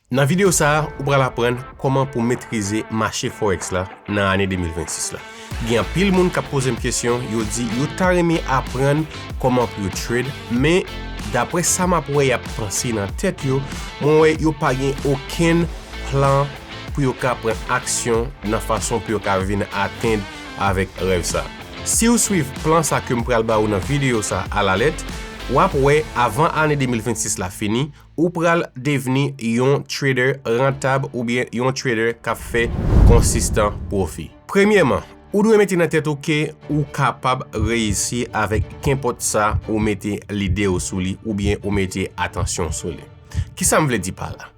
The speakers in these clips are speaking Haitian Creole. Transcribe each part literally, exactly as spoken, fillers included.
Nan videyo sa a, ou pral aprann kòman pou metrize mache forex la nan ane de mil vennsis la. Gen anpil moun k ap poze m kesyon, yo di yo ta renmen aprann kòman pou yo trade, men daprè sa m ap wè y ap panse nan tèt yo, mwen wè yo pa gen okenn plan pou yo ka pran aksyon nan fason pou yo ka vin atenn avèk rèv sa. Si w swiv plan sa ke m pral ba ou nan videyo sa alalèt, w ap wè avan ane de mil vennsis la fini, ou pral devni yon trader rantab oubyen yon trader k ap fè konsistan pwofi. Premyèman, ou dwe mete nan tèt ou ke ou kapab reyisi avèk kenpòt sa ou mete lide w sou li oubyen ou mete atansyon w sou li. Kisa m vle di pa la?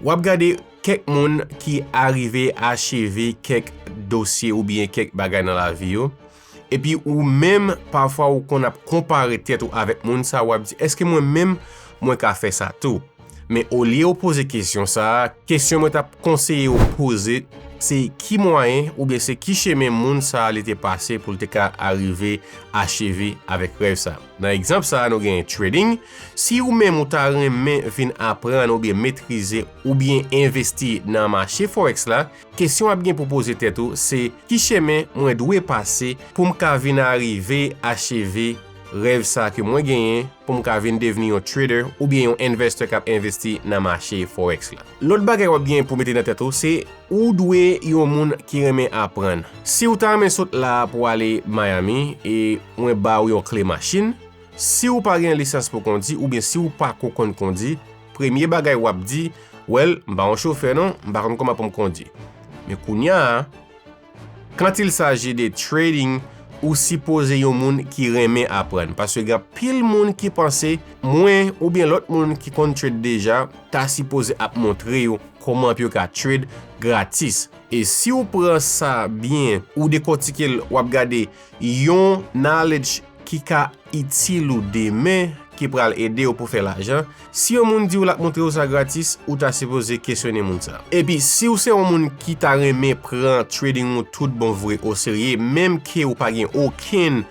W ap gade kèk moun ki arive acheve kèk dosye oubyen kèk bagay nan lavi yo, epi ou menm, pafwa ou konn ap konpare tèt ou avèk moun sa, w ap di, èske mwen menm, mwen ka fè sa tou? Men olye ou poze kesyon sa a, kesyon mwen t ap konseye w poze, se ki mwayen oubyen se ki chemen moun sa a li te pase pou l te ka arive acheve avèk rèv sa a? Nan egzanp sa a, nou genyen trading. Si ou menm ou ta renmen vin aprann oubyen metrize oubyen envesti nan mache forex la, kesyon w ap gen pou poze tèt ou se, ki chemen mwen dwe pase pou m ka vin arive acheve rèv sa ke mwen genyen pou m ka vin devni yon trader oubyen yon investor k ap envesti nan mache forex la? Lòt bagay w ap gen pou mete nan tèt ou se ou dwe yon moun ki renmen aprann. Si w ta renmen sot la a pou w ale Miami e mwen ba w yon kle machin, si w pa gen lisans pou kondi oubyen si w pa ko konn kondi, premye bagay w ap di, well, m pa yon chofè non, m pa konn kòman pou m kondi. Men kounye a, quand il s'agit de trading, ou sipoze yon moun ki renmen aprann, paske gen anpil moun ki panse mwen oubyen lòt moun ki konn trade deja ta sipoze ap montre yo kòman pou yo ka trade gratis. E si w pran sa byen, ou dekòtike l, w ap gade yon knowledge ki ka itil ou demen, ki pral ede w pou fè lajan. Si yon moun di w l ap montre w sa gratis, ou ta sipoze kesyone moun sa. Epi, si w se yon moun ki ta renmen pran trading ou tout bon vre oserye, menm ke w pa gen okenn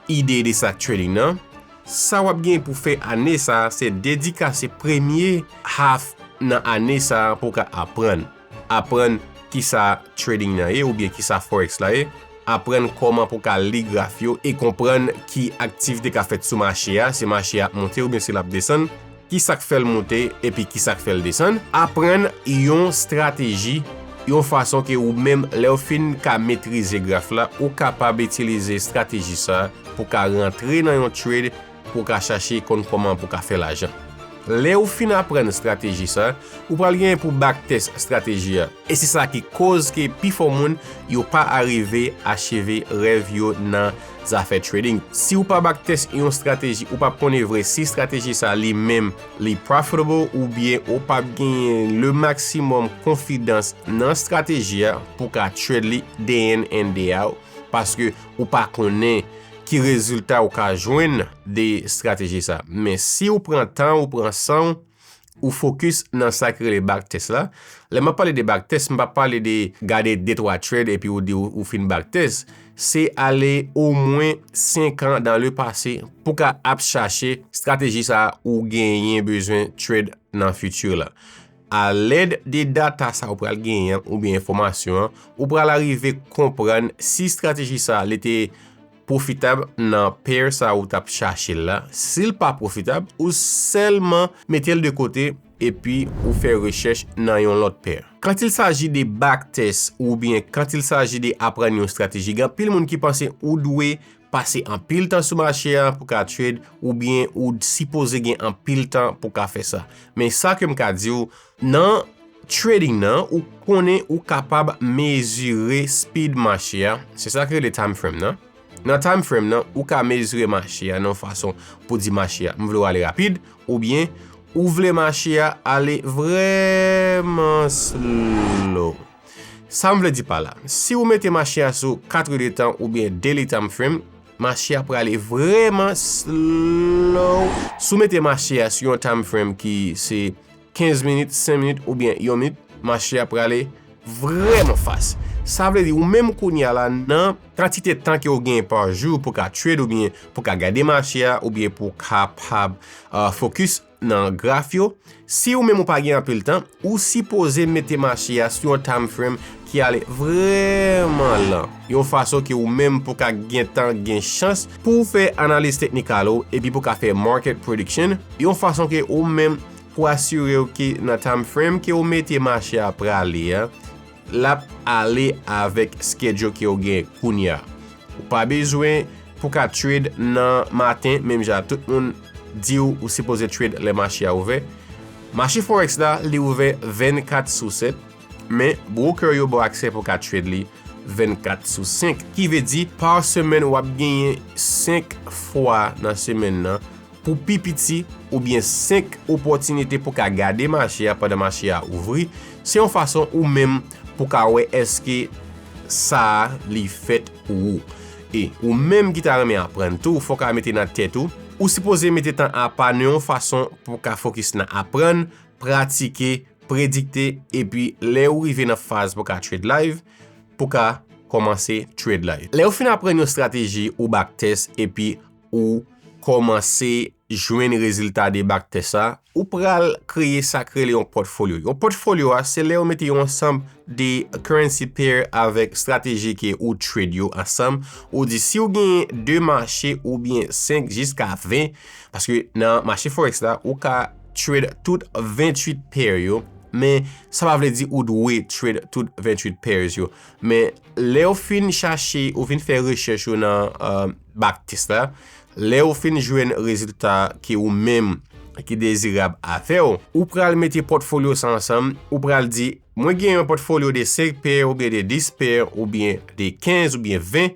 ide de sa k trading nan, sa w ap gen pou fè ane sa a, se dedikase premye half nan ane sa a pou w ka aprann. Aprann kisa trading nan ye oubyen kisa forex la ye. Aprann kòman pou w ka li graf yo e konprann ki aktivite k ap fèt sou mache a, si mache a ap monte oubyen si l ap desann, kisa k fè l monte epi kisa k fè l desann. Aprann yon estrateji, yon fason ke ou menm, lè w fin ka metrize graf la, ou kapab itilize estrateji sa a pou w ka rantre nan yon trade pou w ka chache konn kòman pou w ka fè lajan. Lè w fin aprann estrateji sa, ou pral genyen pou backtest estrateji a. E se sa ki koz ke pifò moun yo pa arive acheve rèv yo nan zafè trading. Si w pa backtest yon estrateji, ou p ap konnen vre si estrateji sa li menm li profitable oubyen ou p ap genyen le maximum konfidans nan estrateji a pou w ka trade li day in and day out, paske ou pa konnen ki rezilta ou ka jwenn de estrateji sa. Men si ou pran tan, ou pran san w, ou fokis nan sa ki rele backtest la. Lè m ap pale de backtest, m pa pale de gade de twa trade epi ou di ou, ou fin backtest. Se ale omwen senk an dans le passé pou ka ap chache estrateji sa ou genyen bezwen trade nan future la. A lèd de data sa ou pral genyen an oubyen enfòmasyon an, ou pral arive konprann si estrateji sa li te pwofitab nan pair sa ou t ap chache l la. Si l pa pwofitab, ou sèlman mete l de kote epi ou fè rechèch nan yon lòt pair. Quand il s'agit de backtest oubyen quand il s'agit de aprann yon estrateji, gen anpil moun ki panse ou dwe pase anpil tan sou mache a pou ka trade oubyen ou sipoze gen anpil tan pou ka fè sa. Men sa ke m ka di w, nan trading nan, ou konnen ou kapab mezire speed mache a. Se sa ki rele time frame nan. Nan time frame nan, ou ka mezire mache a nan yon fason pou di mache a, m vle w ale rapid, oubyen ou vle mache a ale vrèman slow. Sa m vle di pa la, si ou mete mache a sou kat è de tan oubyen daily time frame, mache a prale vrèman slow. Si ou mete mache a sou yon time frame ki se kenz minit, senk minit oubyen yon minit, mache a prale vrèman fast. Sa vle di ou menm kounye a la nan kantite tan ke w genyen pa jou pou ka trade oubyen pou ka gade mache a oubyen pou w kapab uh, focus nan graf yo. Si ou menm ou pa gen anpil tan, ou sipoze mete mache a sou yon time frame ki ale vrèman lan. Yon fason ke ou menm pou ka gentan gen chans pou w fè analiz teknikal ou epi pou ka fè market prediction. Yon fason ke ou menm pou asire w ke nan time frame ke ou mete mache a prale a, l ap ale avèk schedule ke w gen kounye a. Ou pa bezwen pou ka trade nan maten, menm jan tout moun di w ou sipoze trade lè mache a ouvè. Mache forex la, li ouvè vennkat sou sèt, men broker yo ba w aksè pou ka trade li vennkat sou senk, ki vle di pa semèn w ap genyen senk fwa nan semèn nan pou pi piti oubyen senk opòtinite pou ka gade mache a pandan mache a ouvri. Se yon fason ou menm pou ka wè èske sa a li fèt pou ou. E ou menm ki ta renmen aprann tou, fò w ka mete nan tèt ou, ou sipoze mete tan apa nan yon fason pou w ka fokis nan aprann, pratike, predikte, epi lè ou rive nan faz pou w ka trade live, pou w ka kòmanse trade live. Lè ou fin aprann yon estrateji ou backtest epi ou kòmanse jwenn rezilta de backtest sa, ou pral kreye sa k rele yon pòtfolyo. Yon pòtfolyo a, se lè ou mete yon ansanm de currency pair avèk estrateji ke ou trade yo ansanm. Ou di si ou genyen de mache oubyen senk jiska ven, paske nan mache forex la, ou ka trade tout venntuit pair yo, men sa pa vle di ou dwe trade tout venntuit pairs yo. Men lè ou fin chache, ou fin fè rechèch ou nan uh, backtest la, lè ou fin jwenn rezilta ke ou menm ki dezirab avè w, ou pral mete pòtfolyo sa ansanm, ou pral di, mwen gen yon pòtfolyo de senk pair oubyen de dis pair oubyen de kenz oubyen ven,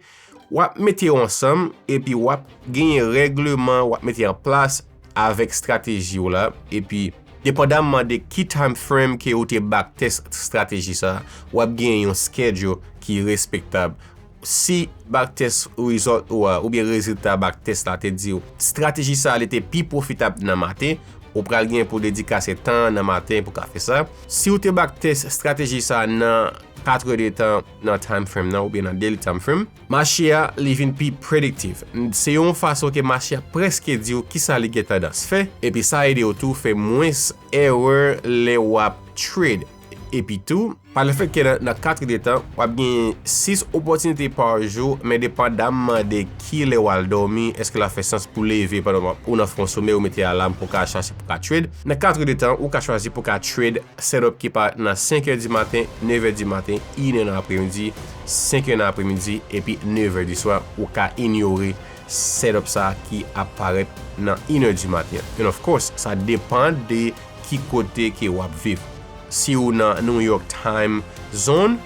w ap mete yo ansanm epi w ap genyen règleman w ap mete an plas avèk estrateji w la, epi depandamman de ki time frame ke ou te backtest estrateji sa, w ap genyen yon schedule ki respektab. Si backtest result ou a, oubyen rezilta backtest la te di w estrateji sa li te pi pwofitab nan maten, ou pral gen pou dedikase tan nan maten pou ka fè sa. Si ou te backtest estrateji sa nan katrè de tan nan time frame nan oubyen nan daily time frame, mache a li vin pi prediktif. Se yon fason ke mache a prèske di w kisa li gen tandans fè, epi sa ede w tou fè mwens erè lè w ap trade. Epi tou, pa lefèt ke nan, nan katrè de tan, w ap gen sis opòtinite pa jou, men depandamman de ki lè w al dòmi, èske l ap fè sans pou leve pandan w ap, ou nan fon somèy ou mete alam pou ka chache pou ka trade. Nan katrè de tan, ou ka chwazi pou ka trade setup ki pa nan senk è di maten, nèf è di maten, inè nan apremidi, senk è nan apremidi, epi nèf è di swa, ou ka inyore setup sa ki ap parèt nan inè di maten. And of course, sa depann de ki kote ke w ap viv. Si ou nan New York time zone,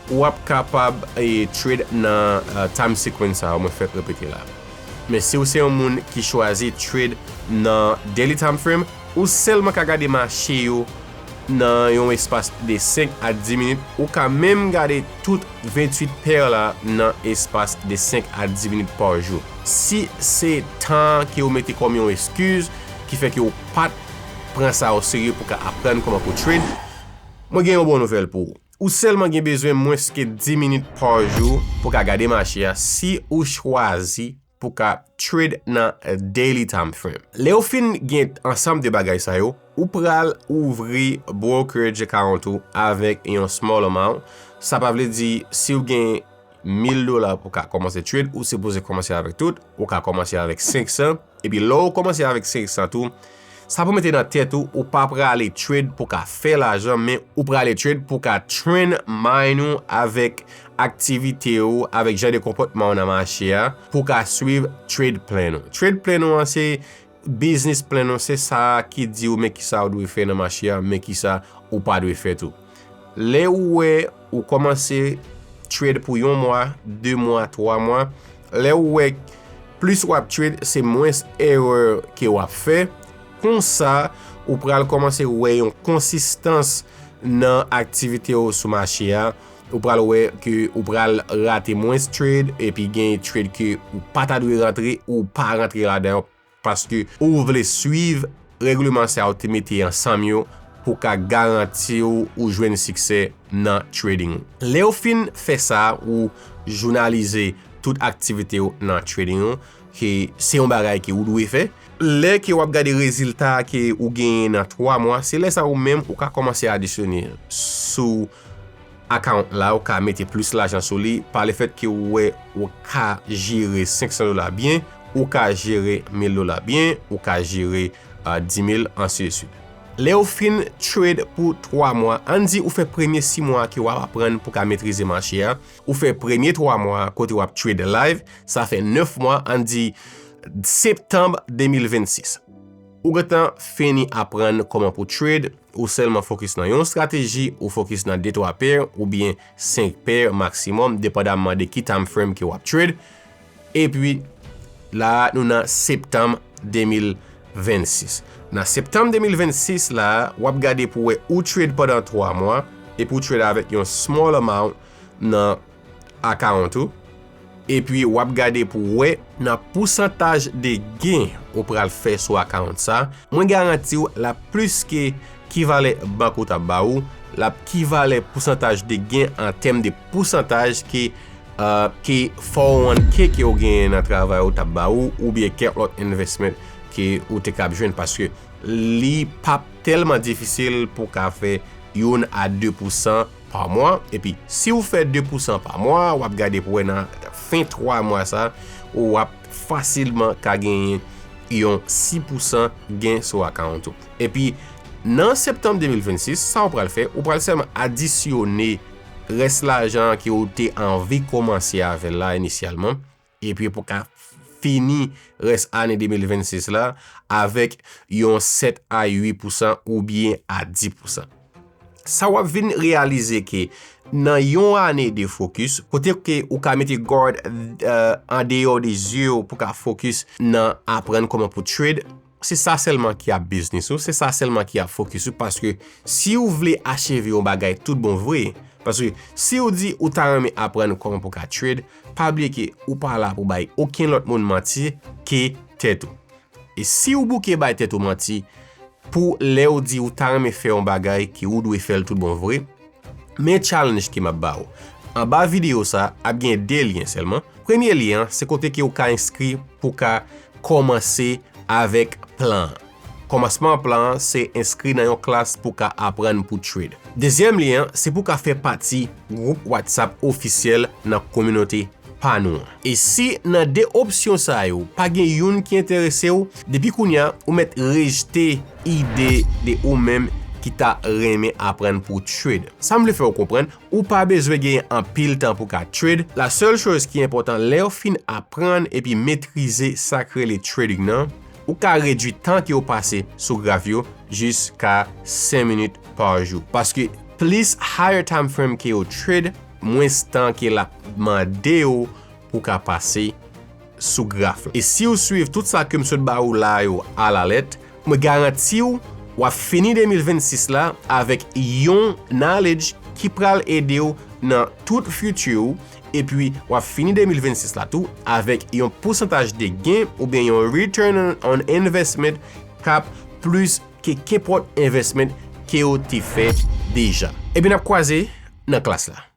w ap kapab e, trade nan uh, time sequence sa mwen fèk repete la. Men si w se yon moun ki chwazi trade nan daily time frame, ou sèlman ka gade mache yo nan yon espas de senk a dis minit, ou ka menm gade tout venntuit pair la nan espas de senk a dis minit pa jou. Si se tan ke w mete kòm yon eskiz ki fè ke w pa t pran sa o serye pou ka aprann kòman pou trade, mwen gen yon bon nouvèl pou ou. Ou sèlman gen bezwen mwens ke dis minit pa jou pou ka gade mache a si ou chwazi pou ka trade nan daily time frame. Lè ou fin gen ansanm de bagay sa yo, ou pral ouvri brokerage account ou avèk yon small amount. Sa pa vle di si ou gen mil dola pou ka kòmanse trade, ou sipoze kòmanse avèk tout, ou ka kòmanse avèk senk san. Epi lè ou kòmanse avèk senk san tou, sa pou mete nan tèt ou, ou pa prale trade pou ka fè lajan, men ou prale trade pou ka trend mind ou avèk aktivite ou, avèk jan de konpòtman ou nan mache a, pou ka swiv trade plan ou. Trade plan ou an se business plan ou, se sa ki di ou men kisa ou dwe fè nan mache a, men kisa ou pa dwe fè tou. Lè ou wè ou kòmanse trade pou yon mwa, de mwa, twa mwa, lè ou wè plis w ap trade, se mwens erè ke w ap fè. Konsa, ou pral kòmanse wè yon konsistans nan aktivite w sou mache a. Ou pral wè ke ou pral rate mwens trade epi gen trade ke ou pa ta dwe rantre, ou pa rantre ladan yo paske ou vle swiv règleman sa yo te mete ansanm yo pou ka garanti w ou jwenn siksè nan trading ou. Lè w fin fè sa, ou jounalize tout aktivite w nan trading ou, ke se yon bagay ke ou dwe fè. Lè ke w ap gade rezilta ke ou genyen nan twa mwa, se lè sa ou menm ou ka kòmanse adisyone sou account la, ou ka mete plis lajan sou li, pa lefèt ke ou wè ou ka jere senk san dola byen, ou ka jere mil dola byen, ou ka jere, ah, dis mil, ansi de swit. Lè ou fin trade pou twa mwa, ann di ou fè premye sis mwa ke w ap aprann pou ka metrize mache a, ou fè premye twa mwa kote w ap trade live, sa fè nèf mwa, ann di septanm de mil vennsis. Ou gentan fini aprann kòman pou trade, ou sèlman fokis nan yon estrateji, ou fokis nan de twa pè oubyen senk pè maksimòm, depandamman de ki time frame ke w ap trade. Epi, la a, nou nan septanm de mil vennsis. Nan septanm de mil vennsis la a, w ap gade pou wè ou trade pandan twa mwa, epi ou trade avèk yon small amount nan account ou, epi w ap gade pou wè nan pousantaj de gen ou pral fè sou account sa, mwen garanti w l ap plis ke ki valè bank ou t ap ba ou, l ap ki valè pousantaj de gen an tèm de pousantaj ke, ah, ke four oh one K ke w genyen nan travay ou t ap ba ou, oubyen kèk lòt investment ke ou te kab jwenn, paske li p ap tèlman difisil pou w ka fè youn a de pousan pa mwa. Epi, si w fè de pousan pa mwa, w ap gade pou wè nan fen twa mwa sa, w ap fasilman ka genyen yon sis pousan gen sou account ou. Epi, nan septanm de mil vennsis, sa w pral fè, ou pral sèlman adisyone rès lajan ke w te anvi kòmanse avè l la inisyalman. Epi pou ka fini rès ane de mil vennsis la avèk yon sèt a uit pousan oubyen a dis pousan. Sa w ap vin reyalize ke nan yon ane de fokis, kote ke ou ka mete guard, eh, andeyò de zye w pou ka fokis nan aprann kòman pou trade, se sa sèlman ki ap biznis ou, se sa sèlman ki ap fokis ou, paske si w vle acheve yon bagay tout bon vre, paske si w di ou ta renmen aprann kòman pou ka trade, pa bliye ke ou pa la pou bay okenn lòt moun manti ke tèt ou. E si w bouke bay tèt ou manti, pou lè w di ou ta renmen fè yon bagay ke ou dwe fè l tout bon vre, men challenge ke m ap ba ou. Anba videyo sa, ap gen de lyen sèlman. Premye lyen an, se kote ke ou ka enskri pou ka kòmanse avèk plan an. Kòmansman plan an, se enskri nan yon klas pou ka aprann pou trade. Dezyèm lyen an, se pou ka fè pati gwoup WhatsApp ofisyèl nan kominote pa nou an. E si nan de opsyon sa yo, pa gen youn ki enterese w, depi kounye a, ou mèt rejte ide de ou menm ki ta renmen aprann pou trade. Sa m vle fè w konprann, ou pa bezwen genyen anpil tan pou ka trade. La sèl choz ki enpòtan lè w fin aprann epi metrize sa k rele trading nan, ou ka redui tan ke w pase sou graf yo jiska senk minit pa jou. Paske plis higher time frame ke w trade, mwens tan ke l ap mande w pou w ka pase sou graf la. E si w swiv tout sa ke m sot ba ou la yo alalèt, mwen garanti w, w ap fini de mil vennsis la avèk yon knowledge ki pral ede w nan tout future ou, epi w ap fini de mil vennsis la tou avèk yon pousantaj de gen oubyen yon return on, on investment k ap plis ke kenpòt investment ke w te fè deja. Epi n ap kwaze nan klas la.